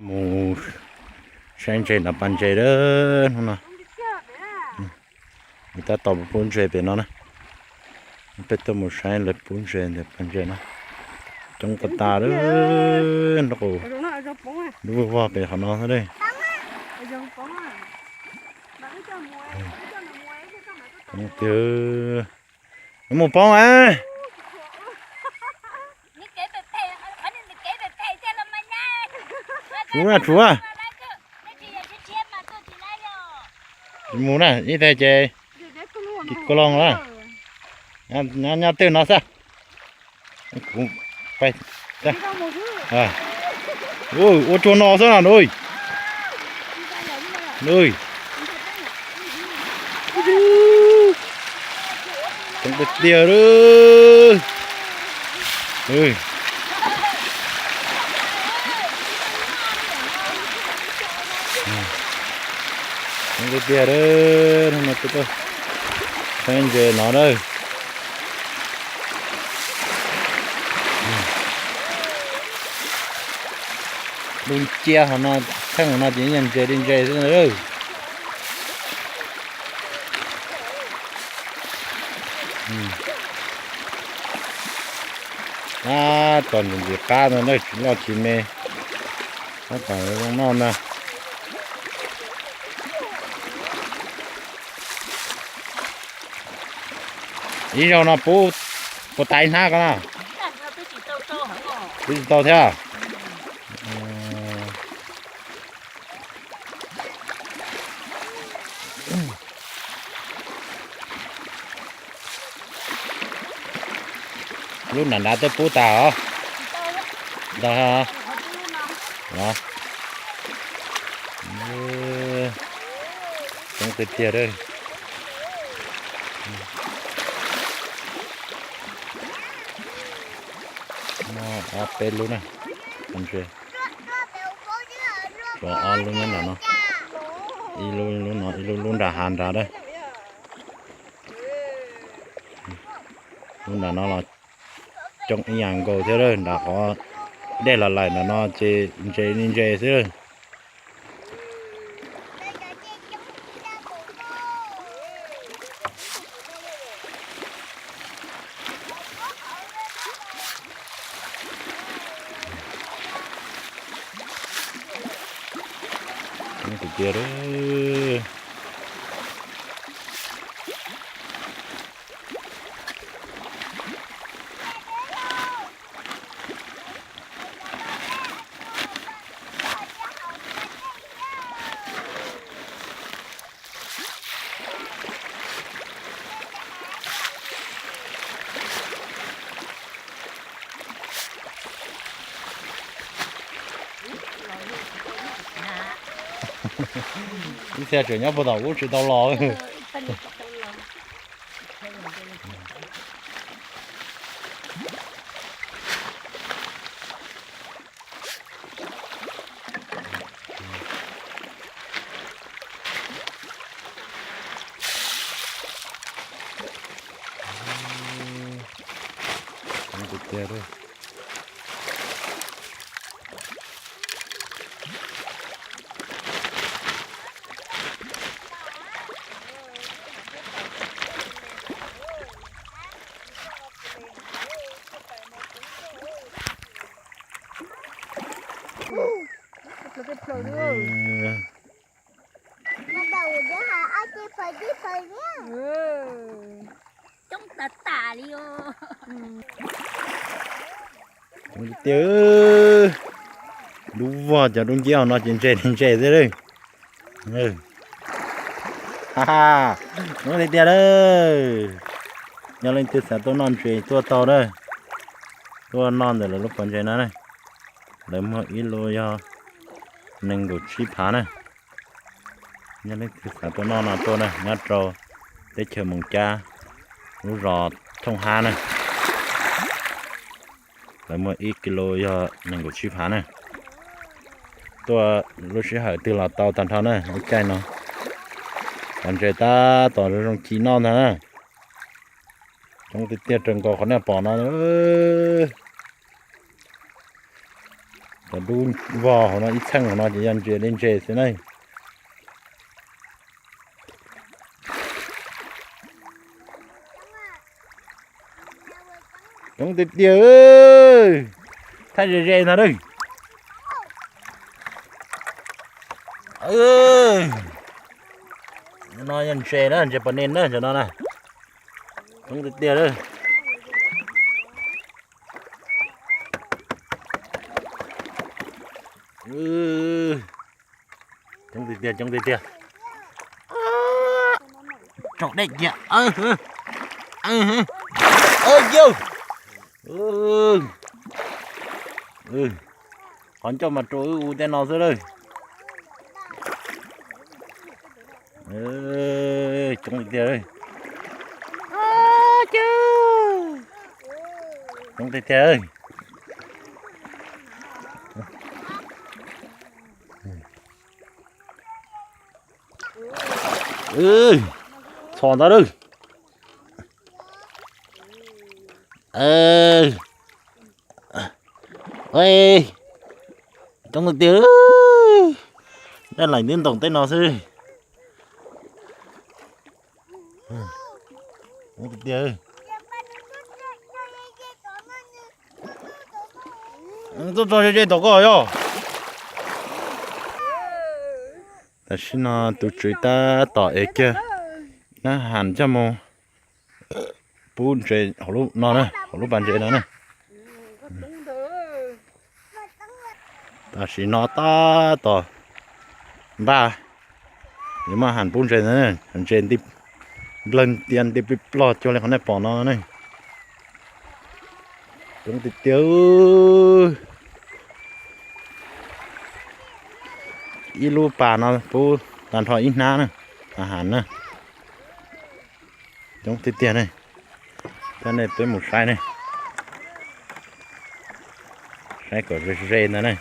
Mus saib ntses nram pas ntses lawm hnub no. Tab tom pub ntses pem no na. Peb tuaj mus saib lawv pub ntses ntawm pas ntses no. Coob tas tas lawm, nraub qaum lub vog pem qhov no xwb. Tiag, mus poob a. Tshuav na, tshuav. Mus na, ib teg ces kis kua loog na. Nyob twg no xwb. Ua tsuag no xwb na. Coob tiag tiag lawm. Coob tiag tiag lawm, hnub no tuaj saib ntses no lawm. Lub nciab hov no, theej no ces yog ntses li ntses xwb na. Tab tom ntxim ntxim qab no na, tsis loj tsis me, tab tom zoo noj na. Ib zaug no pub puas tas ib hnab ko na? Pub tsis tau thiab. Lub nram nrad twb pub tas os. Ntag. Coob tiag tiag. Muaj ob peb lub na. Tshuav ob lub nyob nram no. Ib lub, lub no, ib lub, lub nram hav nrad lawm. Lub nram no los coob ib yam nkaus thiab lawm, nram qhov dej los laim nram no ces ntses li ntses xwb. Tiag tiag. Ib txhia tseem nyob puag tom ub tsis tau los. Tiag tiag. Coob tas tas li os. Tiag, lub vog cov dub nciab no ces ntses li ntses xwb. Coob tiag tiag lawm. Yog leej twg xav tuaj noj ntses tuaj tau na. Tuaj noj ntawm lawv lub pas ntses na. Lawv muag ib lub yog nees nkaum tsib phav na. Yog leej twg xav tuaj noj no tuaj na, nyob rau teb chaws Moos Cab, lub zos Thooj Hab na. Lawv muag ib kis lus yog nees nkaum tsib phav na. Tuaj lub sij hawm twg los tau tag nrho na, lub caij no. Pas ntses tab tom zoo zoo ci noj ntag na. Coob tiag tiag raws nkaus qhov nej pom no. Cov dub vog hauv no ib txheej hauv no ces yog ntses li ntses xwb na. Coob tiag tiag. Thaij ze ze ntag na. No yog ntses na, ntses pos nis na, cov no na. Coob tiag tiag. Coob tiag tiag, coob tiag tiag. Tsaus dej kiag. Yawg, qhov ncauj mas rau wb u tej no xwb lawm. Coob tiag tiag. Coob tiag tiag. Txhos ntawd lawm. Coob tiag tiag. Daj laim twb ntoos tej no xwb. Coob tiag tiag. Tuaj tso ze ze tom koj yog. Tam sim no tus tswv tab tom ev kiag nab has coj mus pub ntses hauv lub no na, hauv lub pas ntses no na. Tam sim no tab tom npaj, yuav maj has pub ntses ntawd, ntses nti nplawg ntia nti plig plog cuag li qhov nej pom no ne. Coob tiag tiag. Ib lub pas no pub tag nrho ib hnab na, has na. Coob tiag tiag ne. Coj nej peb mus saib ne, saib kom ze ze ntag ne.